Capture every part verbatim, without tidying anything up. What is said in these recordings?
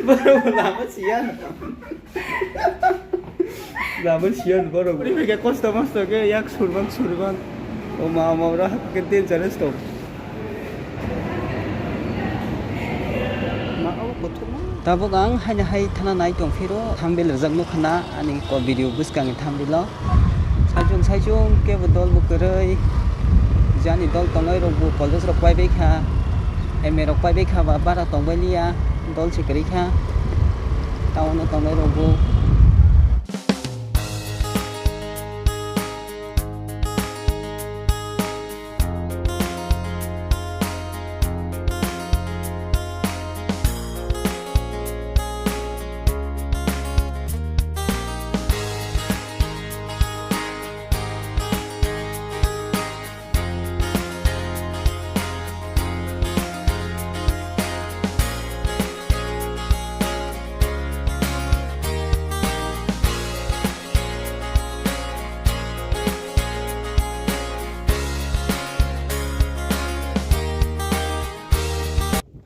Lama siyan. Lama siyan borok. Ori bege kosto mosto ke yak surban surban. O ma ma ora ke din chale stop. Tabuk ang haino hai thana nai tong phiro, thumbnail rijak nukha na ani ko video bwskangni thumbnail o. Saichung saichung kebo dol bo kwrwi, jani dol tongnai rok bo college rok paibai kha, M A rok paibai kha ba bara tongbai liya, dol se kwrwi kha, town o tongnai rok bo.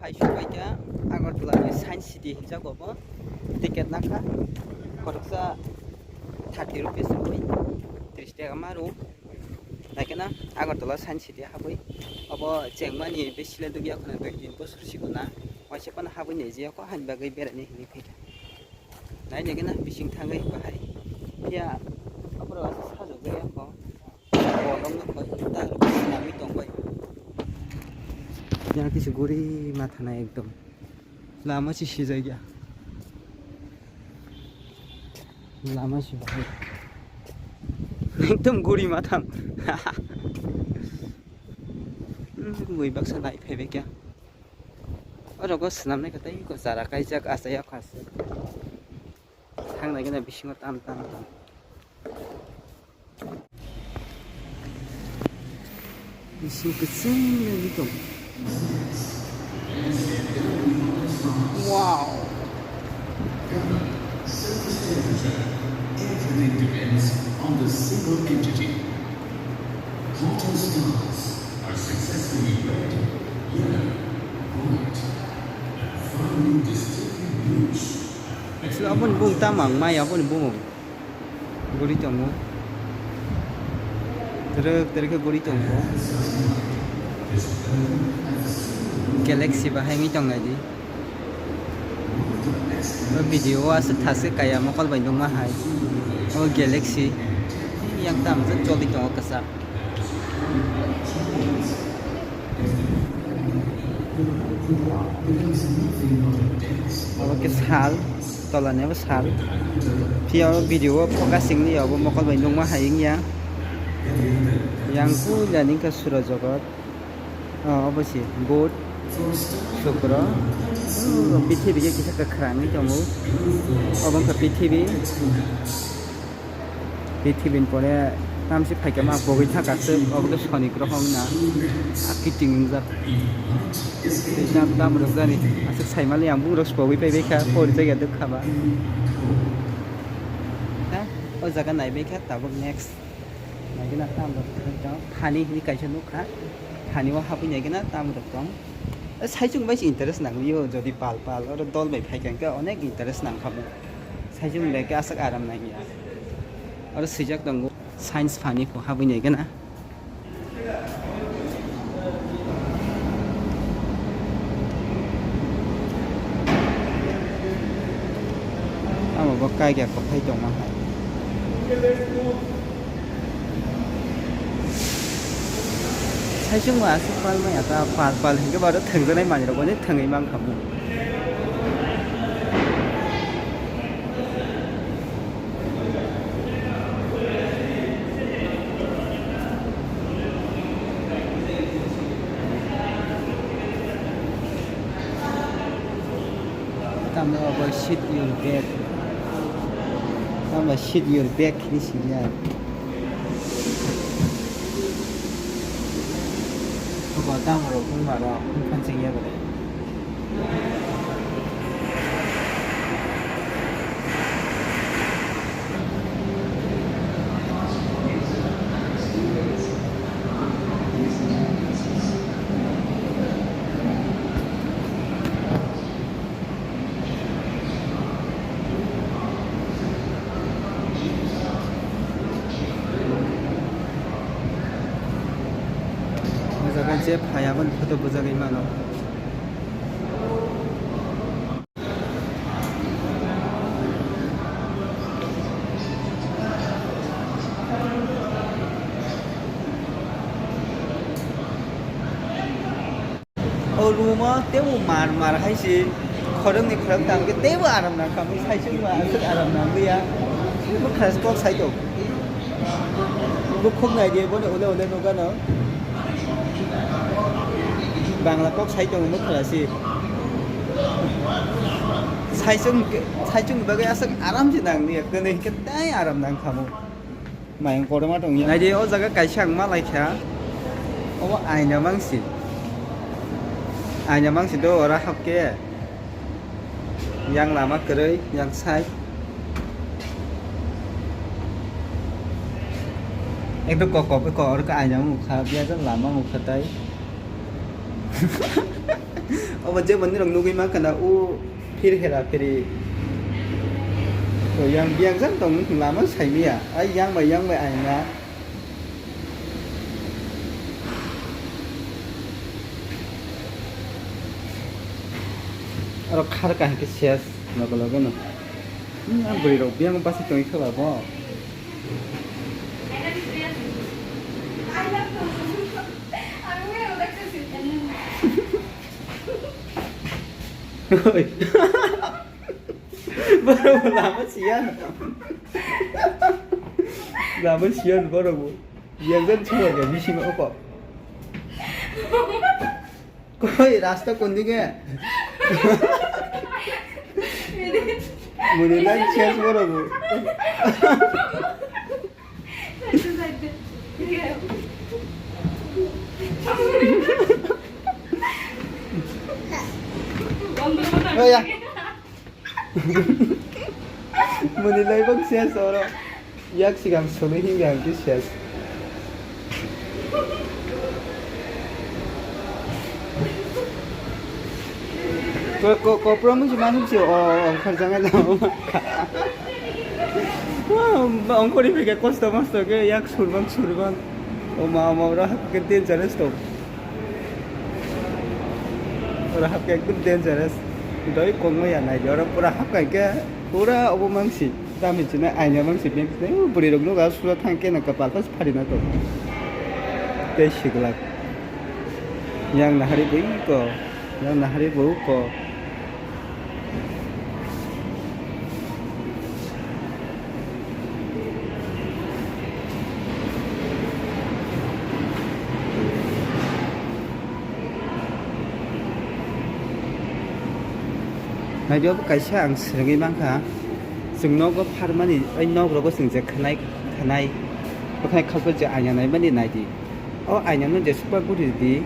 Phai subaikha Agartala ni Science City hinjak bo, ticket nakha khoroksa thirty rupees rwi, tris taka ma rw. Naikhe na Agartala Science City habwi obo chengmani besi le dugya khwna dui tin bosor sikona waisa phano habwi naijak kho haini bagwi beraini hinwi phaikha. Nai naikhe na bising thangwi bahai phiya aborok aswk sajagwi kho. Bolong no koi ta rok swnamwi tongbai. Yang kisi guri matha nai ekdom. Lama si sijak ya. Lama si bahai. Ekdom guri mathang. Hmm, bui baksa nai phaibai kya. Oro go swnamnai khe tei go chara kaijak achai ya khasi. Thang nai gana bisingo tam tam tam. Bising kwchwng nai tong. Wow. Everything depends on the single entity. Hotel stars are successfully red, yellow, white, and finally distinctly bluish. Actually, aboni bung tamang mai aboni bung. Guri tongo. Terek terek khe guri tongo. Galaxy bahai wngwi tong nai di. O video o aswk thaswk kaya mokol bai nukma hai. O Galaxy. Yang tam jwk choli tongo kwchak. Obo khe sal, tolani obo sal. Phiya o video o focusing li obo mokol bai nukma hai wngya. Yang puila ni wngkha Surajagat. O, obo se Budh, Shukra. O, prithibi khe kisa kwkhwrang wngwi tongo. Obo wngkha prithibi. Pithibini pore tamsi phaikha ma pogwi thangkha se, obo khe soni groho wngna a kiting wngjak. Tei tam tam rwkjani aswk saimali ang bugrok se pogwi paibai kha, porijakya dwkha ba. Ha, o jaga naibai kha tabuk next. Naigwna tam rwkjak thani hwnwi kaisa nukha, thani o habwi naigwna tam rwk tong. Saichung bai se interest nangwi o, jodi pal pal oro dol bai phaikha hwnkhe onek interest nangkha bo. Saichung bai khe aswk aram nangya. Oro swijak tongo, science phani kho habwi naigwna. Amo bo kaikya kwphai tongma hai. Saichung bo aswk pal maya ta, pal pal hinkhe bo aro thwngjaknai manwirok bo thwngwi mankha bo. Tamo abo seat your bag. Tamo seat your bag ni sini ya. Abo tamo rok phun maro phun phan chengya bole. Je phai aboni photo bujagwi mano. O room o teibo mar mar hai se, khoroknwi khoroktham khe teibo aram nang kha, mui saichung ba aswk aram nang liya. Bwkha kok sai tong. Bukhuk nai di, boni ule ule nukgano. Bangla kok sai tongo bwkha si. Saichung, saichung bagwi aswk aram se nang liya, kwnwi khe tei aram nang khamu. Mayung kotorma tongya. Naidi, o jaga kaisa ang malaikha. Obo aina mangsi. Aina mangsi do ora hapkhe. Yang lama kwrwi, yang side. Ekdom kok kok kok oro khe aina mukha, biya jang lama mukha tai. Obo je mandirok nugwi mankha na, o phir hera phiri. To yang biang jang tong lama saimia. Ai yang bai yang bai aina. Aro khar kaham khe ses loge loge no. Hmm, a bwrwi rok biang basi tongwi khe ba bo. Oi. Borok bo lama siyan. Lama siyan borok bo. Yang jan chuma ga bisingo oko. Koi rasta kondike? Muni lai ses borok bo. Oh ya. Muni lai bang ses oro. Yak sikang solo hingga hingke ses. Ko, ko, kopra musi manu si o, o, ongkhar jangai da o. Wah, ongkhori phai khe kosto mosto khe yak surbang surbang. O ma, o ma, ora ke dangerous to. Ora hapkhe ekdom dangerous. Doi kongma ya nai, ora pura hapkha khe pura obo mangsi. Tamo hinwi chini aina mangsi, bini bwrwi rok nukha suja thang khe na kapal pas phari na to. Tei siglak. Yang nahari bui ko, yang nahari bui ko. Naidi, obo kaisa ang swrwngwi mankha, chwng nogo pharmani, oi nok rogo chwng je khwnai, khwnai, bwkhwnai khalpui je aina naimani naidi. O aina no jesukma guri di,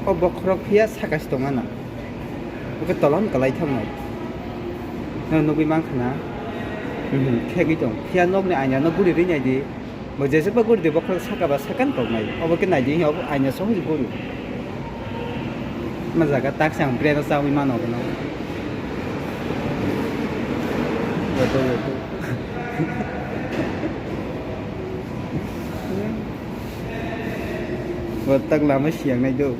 o bokhorok phiya saka se tongmana. Oke, tolon kalai thangnai. Nang nugui mankha na? Mhm, khegwi tong. Phiya nokni aina no guri rinai di. Bo jesukba guri di, bokhorok saka ba sakan toknai. Obo khe nai di, obo aina sohor guri. Ma jaga tak se ang brand o chawi mano bono. Betul, betul. Bo tak lama siyang nai do.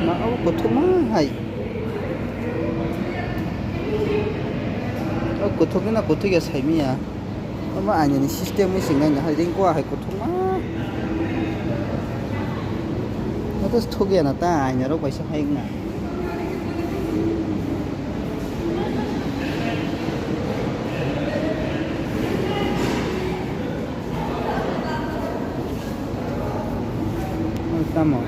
Ma, o kuthukma hai. O kuthuk na kuthuk ya saimiya. Omo aina ni system ni singa hai ring kwa hai kuthukma. Oto thuk ya na ta aina rok bai sa hai na. Tamo.